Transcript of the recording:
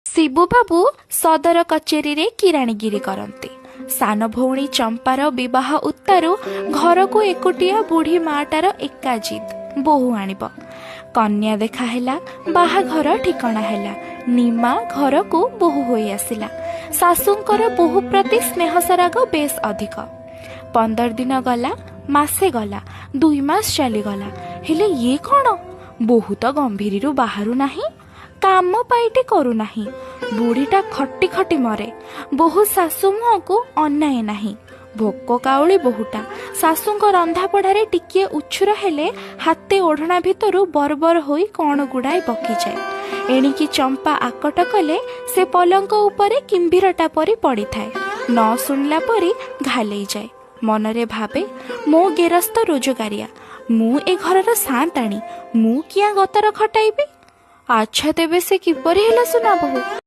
ଶିବୁବାବୁ ସଦର କଚେରୀରେ କିରାଣୀଗିରି କରନ୍ତି। ସାନ ଭଉଣୀ ଚମ୍ପାର ବିବାହ ଉତ୍ତାରୁ ଘରକୁ ଏକୁଟିଆ ବୁଢ଼ୀ ମାଟାର ଏକା ଜିଦ୍, ବୋହୂ ଆଣିବ। କନ୍ୟା ଦେଖା ହେଲା, ବାହାଘର ଠିକଣା ହେଲା, ନିମା ଘରକୁ ବୋହୂ ହୋଇ ଆସିଲା। ଶାଶୁଙ୍କର ବୋହୂ ପ୍ରତି ସ୍ନେହ ସରାଗ ବେଶ ଅଧିକ। 15 ଦିନ ଗଲା, ମାସେ ଗଲା, 2 ମାସ ଚାଲିଗଲା। ହେଲେ ଇଏ କ'ଣ? ବୋହୂ ତ ଗମ୍ଭୀରୀରୁ ବାହାରୁ ନାହିଁ, କାମ ପାଇଟି କରୁନାହିଁ। ବୁଢ଼ୀଟା ଖଟି ଖଟି ମରେ, ବୋହୂ ଶାଶୁ ମୁହଁକୁ ଅନାଏ ନାହିଁ। ଭୋକ କାଉଳି ବୋହୂଟା ଶାଶୁଙ୍କ ରନ୍ଧାବଢ଼ାରେ ଟିକିଏ ଉଛୁର ହେଲେ ହାତେ ଓଢ଼ଣା ଭିତରୁ ବରବର ହୋଇ କ'ଣ ଗୁଡ଼ାଏ ବକିଯାଏ। ଏଣିକି ଚମ୍ପା ଆକଟ କଲେ ସେ ପଲଙ୍କ ଉପରେ କିମ୍ଭୀରଟା ପରି ପଡ଼ିଥାଏ, ନ ଶୁଣିଲା ପରି ଘାଲେଇ ଯାଏ। ମନରେ ଭାବେ, ମୋ ଗେରସ୍ତ ରୋଜଗାରିଆ, ମୁଁ ଏ ଘରର ସାଆନ୍ତାଣୀ, ମୁଁ କିଆଁ ଗତର ଖଟାଇବି? ଆଚ୍ଛା, ତେବେ ସେ କିପରି ହେଲା ସୁନା ବୋହୂ?